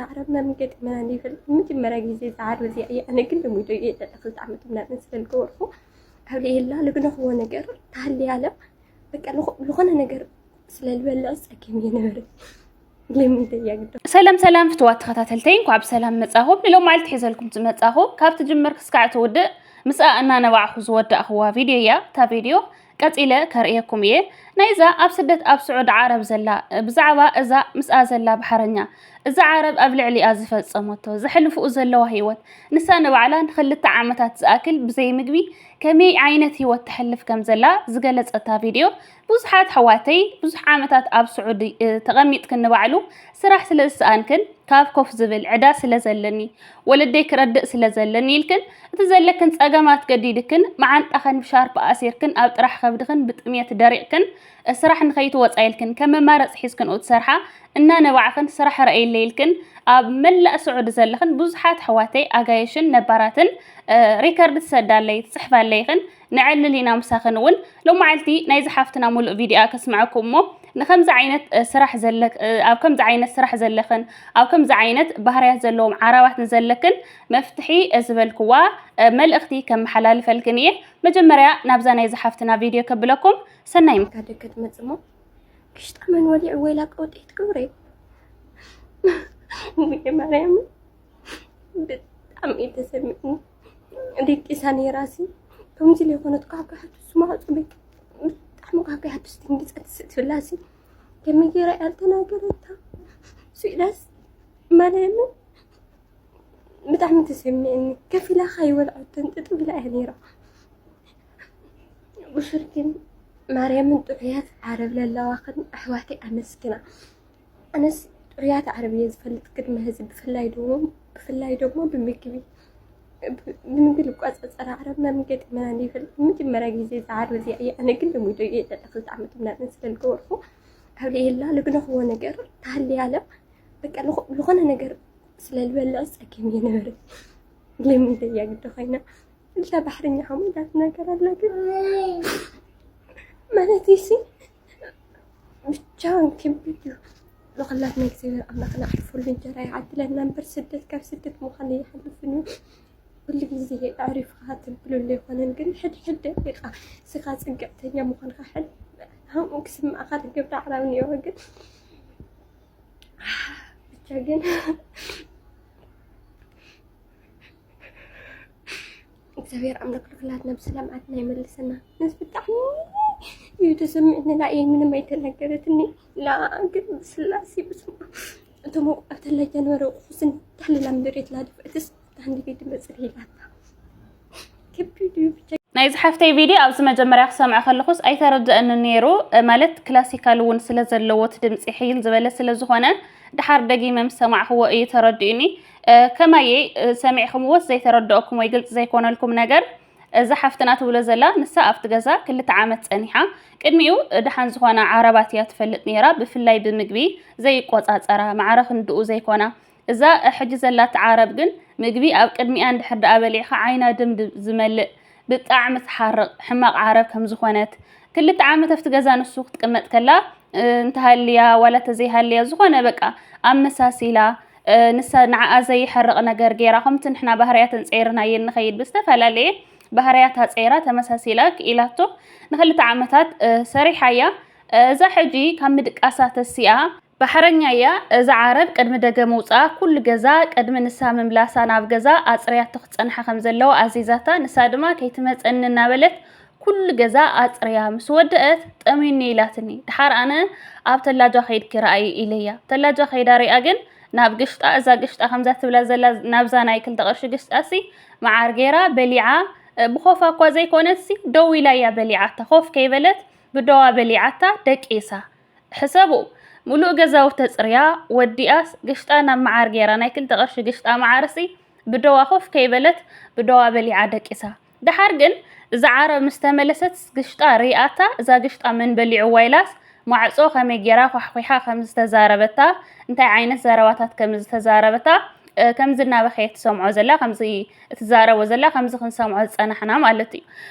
ዓረብ መምገጥ መናን ይፈልጥ። መጀመርያ ግዜ እዛ ዓረብ እዚኣ እያ። ኣነ ግን ልሙዶ እየ። ልዕሊ ክልተ ዓመት ምናምን ስለ ዝገበርኩ ኣብ ልዕላ ልግነኽዎ ነገር ተሃልያ ኣለ። በቃ ልኾ-፣ ልኾነ ነገር ስለ ልበልዕ ጸገም እየ ነበረ። ልሙዶ እያ ግዶ። ሰላም ሰላም ፍትዋት ተኸታተልተይ፣ እንኳዕ ብሰላም መጻኹም። ንሎም ማለት ሒዘልኩም ዝመጻኹ ካብቲ ጅምር ክስካዕ ትውድእ ምስኣ እናነባዕኹ ዝወዳእኽዋ ቪድዮ እያ። እታ ቪድዮ ቀጺለ ከርእየኩም እየ። ናይዛ ኣብ ስደት ኣብ ስዑዲ ዓረብ ዘላ፣ ብዛዕባ እዛ ምስኣ ዘላ ባሕረኛ፣ እዛ ዓረብ ኣብ ልዕሊኣ ዝፈጸመቶ፣ ዘሕልፍኡ ዘለዋ ህይወት፣ ንሳ ንባዕላ ንኽልተ ዓመታት ዝኣክል ብዘይ ምግቢ ከመይ ዓይነት ህይወት ተሕልፍ ከም ዘላ ዝገለጸታ ቪድዮ፣ ብዙሓት ኣሕዋተይ ብዙሕ ዓመታት ኣብ ስዑዲ፣ እ፣ ተቐሚጥክን ንባዕሉ ስራሕ ስለ ዝሰኣንክን ካብ ኮፍ ዝብል ዕዳ ስለ ዘለኒ፣ ወለደይ ክረድእ ስለ ዘለኒ ኢልክን እቲ ዘለክን ጸገማት ገዲድክን መዓንጣኽን ብሻርፕ ኣሲርክን ኣብ ጥራሕ ከብድኽን ብጥምየት ደሪቕክን ስራሕ ንኸይትወጻ ኢልክን ከም መማረጺ ሒዝክንኡ ትሰርሓ እናነባዕኽን ስራሕ ረኣየለይ ኢልክን ኣብ መላእ ስዑዲ ዘለኽን ብዙሓት ኣሕዋተይ ኣጋይሽን ነባራትን፣ እ፣ ሪከርድ ትሰዳለይ ትጽሕፋለይ ኢኽን። ነዕልል ኢና ምሳኽን እውን። ሎማዓልቲ ናይዚ ሓፍትና ሙሉእ ቪድዮኣ ከስምዐኩም እሞ ንከምዚ ዓይነት፣ እ፣ ስራሕ ዘለክ-፣ እ፣ ኣብ ከምዚ ዓይነት ስራሕ ዘለኽን ኣብ ከምዚ ዓይነት ባህርያት ዘለዎም ዓረባት ንዘለክን መፍትሒ፣ እ፣ ዝበልክዋ፣ እ፣ መልእኽቲ ከመሓላልፈልክን እየ። መጀመርያ ናብዛ ናይዚ ሓፍትና ቪድዮ ከብለኩም። ሰናይ ምካ ደገ ትመጽእ እሞ ግሽጣ መን ወሊዑ ወይላ ቀውጢ ትገብረ ሙየ ማርያም ብጣዕሚ እዩ ተሰሚዕኒ። ደቂሳ ነይራሲ ከምዚ ዘይኮነት ኳዕኳ ሓቱስ ማዕጾ ቤት ብጣዕሚ ኳዕኳ ሓቱስ ድንግጸት ስትብላሲ ከመይ ገይራ እያ ዝተናገረታ ስኢላስ ማርያምን ብጣዕሚ ተሰሚዕኒ። ከፊላ ካይበልዐቶን ጥጥው ኢላ እያ ነይራ። ብሽር ግን ማርያምን ጥዑያት ዓረብ ለለዋኽን ኣሕዋተይ ኣመስግና። ኣነስ ጥዑያት ዓረብ እየ ዝፈልጥ ቅድሚ ሕዚ ብፍላይ ደግሞ ብፍላይ ደግሞ ብምግቢ ብምግቢ ልቋጸጸር ዓረብ መምገጥ መናን ይፈልጥ። መጀመርያ ግዜ እዛ ዓረብ እዚኣ እየ። ኣነ ግን ልሙዶ እየ። ልዕሊ ክልተ ዓመት ምናምን ስለ ዝገበርኩ ኣብ ልዕላ ልግነኽዎ ነገር ተሃልያ ኣለ። በቃ ልኾ-፣ ልኾነ ነገር ስለ ልበልዕ ጸገም እየ ነበረ። ልሙዶ እያ ግዲ ኮይና። እዛ ባሕርኛ ሓሙዳ ትናገር ኣላ ግን ማለት እሲ ብቻ ከቢድ እዩ። ንኹላትና እግዚኣብሔር ኣምላኽና ኣሕልፈሉ እንጀራ ይዓድለና እምበር ስደት ካብ ስደት ምዃን ይሓልፍን እዩ። ኩሉ ግዜ ኣዕሪፍካ ትብልሉ ኣይኮነን ግን ሕድ ሕድ ደቂቃ ስኻ ጽግዕተኛ ምዃንካ ሕድ ሃምኡ ክስምዓካ ትገብር ኣዕራብ እኒኦ ግን ብቻ ግን እግዚኣብሔር ኣምላክ ንኩላትና ብሰላም ዓድና ይመልሰና። ነዚ ብጣዕሚ እዩ ተሰሚዕኒ። ላ እየ ምንም ኣይተናገረትኒ። ላ ግን ብስላሴ ብስም እቶም ኣብ ተላጃ ነበረ ቁስን ታህልላ ምድሬት ላደፍእትስ ታህንዲ ቤት መጽር ኢላታ ከቢድ እዩ ብቻ። ናይዚ ሓፍተይ ቪድዮ ኣብዚ መጀመርያ ክሰምዖ ከለኹስ ኣይተረድአንን ነይሩ። እ፣ ማለት ክላሲካል እውን ስለ ዘለዎ እቲ ድምፂ ሕይል ዝበለ ስለ ዝኾነ ድሓር ደጊመ ምስ ሰማዕኽዎ እዩ ተረዲኡኒ። እ፣ ከማየይ፣ እ፣ ሰሚዕኹምዎስ ዘይተረድኦኩም ወይ ግልፂ ዘይኮነልኩም ነገር እዛ ሓፍትና ትብሎ ዘላ ንሳ ኣብቲ ገዛ ክልተ ዓመት ፀኒሓ ቅድሚኡ ደሓን ዝኾና ዓረባት እያ ትፈልጥ ነይራ። ብፍላይ ብምግቢ ዘይቆፃፀራ ማዕረ ክንድኡ ዘይኮና እዛ ሕጂ ዘላታ ዓረብ ግን ምግቢ ኣብ ቅድሚኣ እንድሕር ደኣ በሊዕኻ ዓይና ድም ድም ዝመልእ ብጣዕሚ ትሓርቕ ሕማቕ ዓረብ ከም ዝኾነት ክልተ ዓመት ኣብቲ ገዛ ንሱ ክትቅመጥ ከላ እ፣ እንተሃልያ ዋላ ተዘይሃልያ ዝኾነ በቃ ኣመሳሲላ እ፣ ንሳ ንዓኣ ዘይሕርቕ ነገር ገይራ ከምቲ ንሕና ባህርያተን ፀይርናየን ንኸይድ ብዝተፈላለየ ባህርያታ ፀይራ ተመሳሲላ ክኢላቶ ንክልተ ዓመታት እ፣ ሰሪሓያ። እዛ ሕጂ ካብ ምድቃሳ ተሲኣ ባሕረኛ እያ። እዛ ዓረብ ቅድሚ ደገ ምውፅኣ ኩሉ ገዛ ቅድሚ ንሳ ምምላሳ ናብ ገዛ ኣፅርያቶ ክትፀንሓ ከም ዘለዋ ኣዚዛታ። ንሳ ድማ ከይትመፀኒ እናበለት ኩሉ ገዛ ኣፅርያ ምስ ወደአት ጠሚኒ ኢላትኒ። ድሓር ኣነ ኣብ ተላጃ ከይድኪ ረኣይ ኢለያ። ተላጃ ከይዳ ሪኣ ግን ናብ ግሽጣ፣ እዛ ግሽጣ ከምዛ ትብላ ዘላ ናብዛ ናይ ክልተ ቅርሺ ግሽጣ ሲ መዓር ገይራ በሊዓ። ብኾፋ እኳ ዘይኮነት ሲ ደው ኢላ እያ በሊዓታ። ኮፍ ከይበለት ብደዋ በሊዓታ ደቂሳ። ሕሰቡ፣ ሙሉእ ገዛውቲ ተፅርያ ወዲኣስ ግሽጣ ናብ መዓር ገይራ፣ ናይ ክልተ ቅርሺ ግሽጣ መዓርሲ ብደዋ ኮፍ ከይበለት ብደዋ በሊዓ ደቂሳ። ደሓር ግን እዛ ዓረብ ምስ ተመለሰት ግሽጣ ሪኣታ፣ እዛ ግሽጣ መን በሊዕዋ ኢላስ ማዕፆ ከመይ ገይራ ኳሕኲሓ ከም ዝተዛረበታ፣ እንታይ ዓይነት ዘረባታት ከም ዝተዛረበታ፣ እ፣ ከምዚ እናበኸየት ትሰምዖ ዘላ፣ ከምዚ እትዛረቦ ዘላ፣ ከምዚ ክንሰምዖ ዝፀናሕና ማለት እዩ።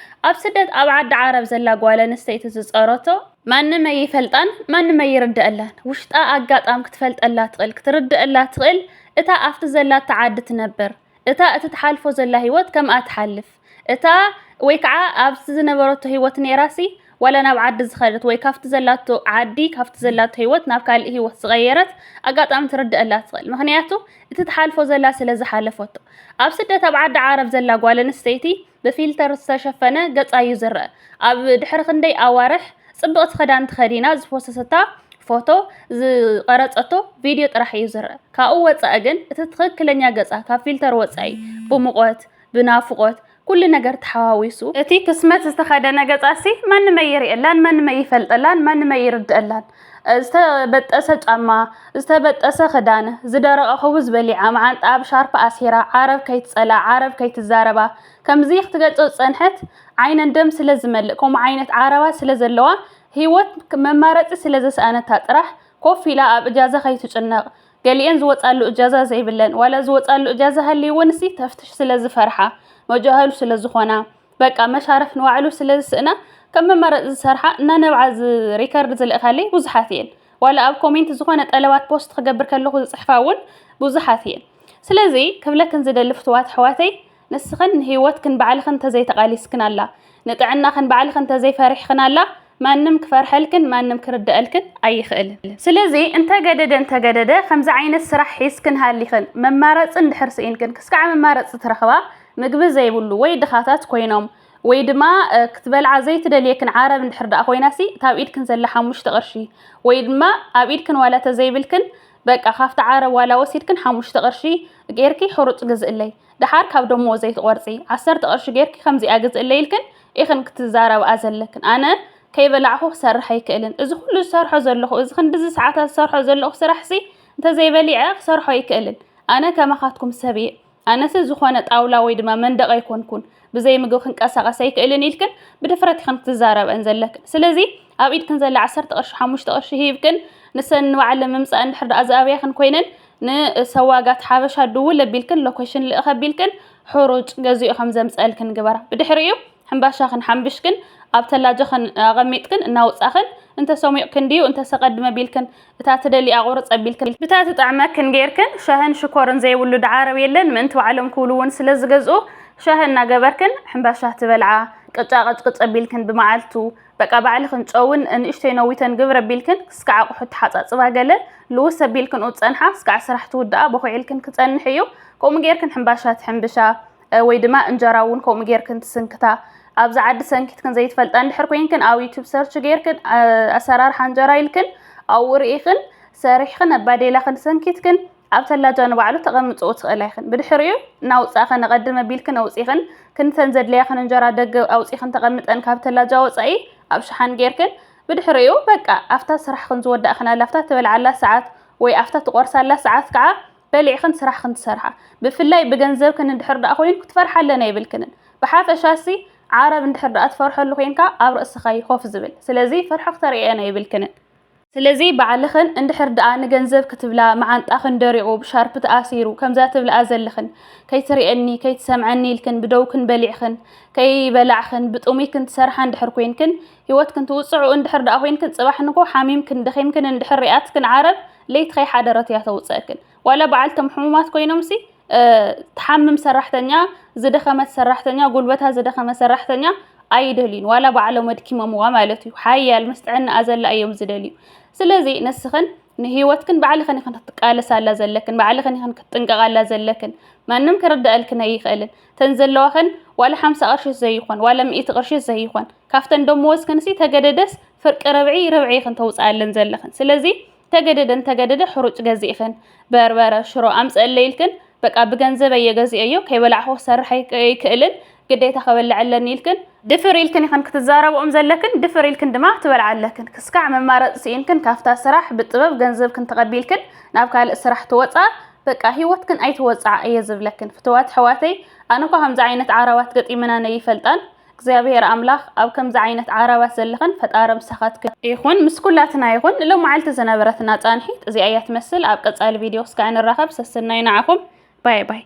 ኣብ ስደት ኣብ ዓዲ ዓረብ ዘላ ጓል ኣንስተይቲ ዝፀረቶ ማንም ኣይፈልጣን፣ ማንም ኣይርድአላን። ውሽጣ ኣጋጣም ክትፈልጠላ ትኽእል፣ ክትርድአላ ትኽእል፣ እታ ኣብቲ ዘላቶ ዓዲ ትነብር፣ እታ እቲ ትሓልፎ ዘላ ህይወት ከምኣ ትሓልፍ፣ እታ ወይ ከዓ ኣብቲ ዝነበረቶ ህይወት ነይራሲ ዋላ ናብ ዓዲ ዝኸደት ወይ ካብቲ ዘላቶ ዓዲ ካብቲ ዘላቶ ህይወት ናብ ካልእ ህይወት ዝቐየረት ኣጋጣሚ ትርድአላ ትኽእል። ምኽንያቱ እቲ ትሓልፎ ዘላ ስለ ዝሓለፈቶ። ኣብ ስደት ኣብ ዓዲ ዓረብ ዘላ ጓል ኣንስተይቲ ብፊልተር ዝተሸፈነ ገጻ እዩ ዝረአ። ኣብ ድሕሪ ክንደይ ኣዋርሕ ጽብቕቲ ክዳን ተኸዲና ዝፖሰሰታ ፎቶ፣ ዝቐረጸቶ ቪድዮ ጥራሕ እዩ ዝረአ። ካብኡ ወጻኢ ግን እቲ ትኽክለኛ ገጻ ካብ ፊልተር ወጻኢ ብሙቐት ብናፍቖት ኩሉ ነገር ተሓዋዊሱ። እቲ ክስመት ዝተኸደነ ገጻሲ ማንመይ ይርእየላን ማንመይ ይፈልጠላን ማንመይ ይርድአላን። ዝተበጠሰ ጫማ፣ ዝተበጠሰ ክዳን፣ ዝደረቐ ክቡዝ በሊዓ፣ መዓንጣ ኣብ ሻርፕ ኣሲራ፣ ዓረብ ከይትጸላ፣ ዓረብ ከይትዛረባ፣ ከምዚ ክትገልጾ ዝጸንሐት ዓይነን ደም ስለ ዝመልእ፣ ከምኡ ዓይነት ዓረባት ስለ ዘለዋ፣ ህይወት መማረጺ ስለ ዘስኣነታ ጥራሕ ኮፍ ኢላ ኣብ እጃዛ ከይትጭነቕ፣ ገሊኤን ዝወጻሉ እጃዛ ዘይብለን፣ ዋላ ዝወጻሉ እጃዛ ሃልይወንሲ ተፍትሽ ስለ ዝፈርሓ፣ መጃህሉ ስለ ዝኾና፣ በቃ መሻረፍ ንባዕሉ ስለ ዝስእና፣ ከም መማረጺ ዝሰርሓ እናነብዓ ዝሪከርድ ዝልእካለይ ብዙሓት እየን። ዋላ ኣብ ኮሜንት ዝኾነ ጠለባት ፖስት ክገብር ከለኹ ዝጽሕፋ እውን ብዙሓት እየን። ስለዚ ክብለክን ዝደሊ ፍትዋት ኣሕዋተይ፣ ንስኽን ንህይወትክን ባዕልኽን እንተዘይተቓሊስክን ኣላ፣ ንጥዕናኽን ባዕልኽን እንተዘይፈሪሕኽን ኣላ፣ ማንም ክፈርሐልክን ማንም ክርድአልክን ኣይኽእልን። ስለዚ እንተገደደ እንተገደደ ከምዚ ዓይነት ስራሕ ሒዝክን ሃሊኽን መማረፂ እንድሕር ስኢንክን ክስካዕ መማረፂ ትረኽባ ምግቢ ዘይብሉ ወይ ድኻታት ኮይኖም ወይ ድማ እ፣ ክትበልዓ ዘይትደልየክን ዓረብ እንድሕር ደኣ ኮይናሲ እታ ኣብ ኢድክን ዘላ ሓሙሽተ ቅርሺ ወይ ድማ ኣብ ኢድክን ዋላ ተዘይብልክን በቃ ካብቲ ዓረብ ዋላ ወሲድክን ሓሙሽተ ቅርሺ ጌርኪ ሕሩጭ ግዝእለይ። ደሓር ካብ ደሞወዘይ ትቖርጺ፣ ዓሰርተ ቅርሺ ጌርኪ ከምዚኣ ግዝእለይ ኢልክን ኢኽን ክትዛረብኣ ዘለክን። ኣነ ከይበላዕኹ ክሰርሕ ኣይክእልን። እዚ ኩሉ ዝሰርሖ ዘለኹ፣ እዚ ክንድዚ ሰዓታት ዝሰርሖ ዘለኹ ስራሕሲ እንተዘይበሊዐ ክሰርሖ ኣይክእልን። ኣነ ከማኻትኩም ሰብ እየ። ኣነሲ ዝኾነ ጣውላ ወይ ድማ መንደቕ ኣይኮንኩን። ብዘይ ምግቢ ክንቀሳቐስ ኣይክእልን ኢልክን ብድፍረት ኢኽን ክትዛረብአን ዘለክን። ስለዚ ኣብ ኢድክን ዘላ ዓሰርተ ቅርሺ፣ ሓሙሽተ ቅርሺ ሂብክን ንሰን ንባዕለን ምምጻእ እንድሕር ደኣ ዝኣብያኽን ኮይነን ንሰዋጋት ሓበሻ ድውል ኣቢልክን ሎኬሽን ልእኽ ኣቢልክን ሕሩጭ ገዚኡ ከም ዘምጸልክን ግበራ። ብድሕሪኡ ሕምባሻኽን ሓምብሽክን ኣብ ተላጃኽን ኣቐሚጥክን እናውጻኽን እንተ ሰሚቕክን ድዩ እንተ ሰቐድመ ቢልክን እታ ትደሊኣ ቁርጽ ኣቢልክን ብታ ትጥዕመክን ጌርክን ሻህን ሽኮርን ዘይብሉ ደዓረብ የለን። ምእንቲ ባዕሎም ክብሉ እውን ስለ ዝገዝኡ ሻሂ እናገበርክን ሕምባሻ ትበልዓ። ቅጫ ቅጭቅጭ ኣቢልክን ብመዓልቱ በቃ ባዕልኽን ጨውን ንእሽተይ ነዊተን ግብር ኣቢልክን ክስካዕ ኣቑሑ ተሓጻጽባ ገለ ልውስ ኣቢልክን ዝጸንሓ ክስካዕ ስራሕ ትውድኣ በኹዒልክን ክጸንሕ እዩ። ከምኡ ጌርክን ሕምባሻ ትሕምብሻ። እ፣ ወይ ድማ እንጀራ እውን ከምኡ ጌርክን ትስንክታ። ኣብዚ ዓዲ ሰንኪትክን ዘይትፈልጣ እንድሕር ኮይንክን ኣብ ዩቱብ ሰርች ጌርክን እ፣ ኣሰራርሓ እንጀራ ኢልክን ኣብኡ ርኢኽን ሰሪሕኽን ኣብ ባዴላኽን ሰንኪትክን ኣብ ተላጃ ንባዕሉ ተቐምፅኡ ትኽእላ ኢኽን። ብድሕሪኡ እናውፃእኽን ኣቐድም ኣቢልክን ኣውፂኽን ክንተን ዘድለያኽን እንጀራ ደገ ኣውፂኽን ተቐምጠን ካብ ተላጃ ወፃኢ ኣብ ሸሓን ጌርክን ብድሕሪኡ በቃ ኣብታ ስራሕኽን ዝወዳእኽናላ ኣብታ ትበልዓላ ሰዓት ወይ ኣብታ ትቆርሳላ ሰዓት ከዓ በሊዕኽን ስራሕኽን ትሰርሓ። ብፍላይ ብገንዘብክን እንድሕር ደኣ ኮይኑ ክትፈርሓለን ኣይብልክንን። ብሓፈሻሲ ዓረብ እንድሕር ደኣ ትፈርሐሉ ኮይንካ ኣብ ርእስኻ እዩ ኮፍ ዝብል። ስለዚ ፍርሒ ክተርእየን ኣይብልክንን። ስለዚ ባዕልኽን እንድሕር ደኣ ንገንዘብ ክትብላ መዓንጣኽን ደሪቑ ብሻርፕ ተኣሲሩ ከምዛ ትብልኣ ዘለኽን ከይትርእየኒ ከይትሰምዐኒ ኢልክን ብደውክን በሊዕኽን ከይበላዕኽን ብጥሙይክን ትሰርሓ እንድሕር ኮይንክን ህይወትክን ትውፅዑ እንድሕር ደኣ ኮይንክን ፅባሕ ንግሆ ሓሚምክን ደኺምክን እንድሕር ሪኣትክን ዓረብ ለይቲ ከይሓደረት እያ ተውፅአክን። ዋላ በዓልቶም ሕሙማት ኮይኖምሲ እ፣ ትሓምም ሰራሕተኛ፣ ዝደኸመት ሰራሕተኛ፣ ጉልበታ ዝደኸመ ሰራሕተኛ ኣይደልዩን። ዋላ ባዕሎም ኣድኪሞምዋ ማለት እዩ። ሓያል ምስ ጥዕናኣ ዘላ እዮም ዝደልዩ። ስለዚ ንስኽን ንህይወትክን ባዕልኽን ኢኽን ክትቃለሳላ ዘለክን፣ ባዕልኽን ኢኽን ክትጥንቀቓላ ዘለክን። ማንም ክርድኣልክን ኣይኽእልን። ተን ዘለዋኽን ዋላ ሓምሳ ቅርሺ ዘይኾን፣ ዋላ ሚእቲ ቅርሺ ዘይኾን፣ ካብተን ደመወዝክንሲ ተገደደስ ፍርቂ ርብዒ ርብዒ ኢኽን ተውፅኣለን ዘለኽን። ስለዚ ተገደደ እንተገደደ ሕሩጭ ገዚእኽን በርበረ ሽሮ ኣምፅእለይ ኢልክን በቃ ብገንዘበይ እየ ገዚኤዮ ከይበላዕኹ ክሰርሕ ኣይክ- ኣይክእልን ግዴታ ከበልዕ ኣለኒ ኢልክን ድፍር ኢልክን ኢኽን ክትዛረብኦም ዘለክን ድፍር ኢልክን ድማ ክትበልዓ ኣለክን ክስካዕ መማረፂ ስኢንክን ካብታ ስራሕ ብጥበብ ገንዘብክን ተቐቢልክን ናብ ካልእ ስራሕ ትወፃ በቃ ህይወትክን ኣይትወፅዓ እየ ዝብለክን ፍትዋት ኣሕዋተይ ኣነ እኳ ከምዚ ዓይነት ዓረባት ገጢመናን ኣይፈልጣን እግዚኣብሔር ኣምላኽ ኣብ ከምዚ ዓይነት ዓረባት ዘለኽን ፈጣሪ ምሳኻትክን ይኹን ምስ ኩላትና ይኹን ንሎማዓልቲ ዝነበረትና ፃንሒት እዚኣ እያ ትመስል ኣብ ቀፃሊ ቪድዮ ክስካዕ ንራኸብ ሰሰናዩ ንዓኹም ባይ ባይ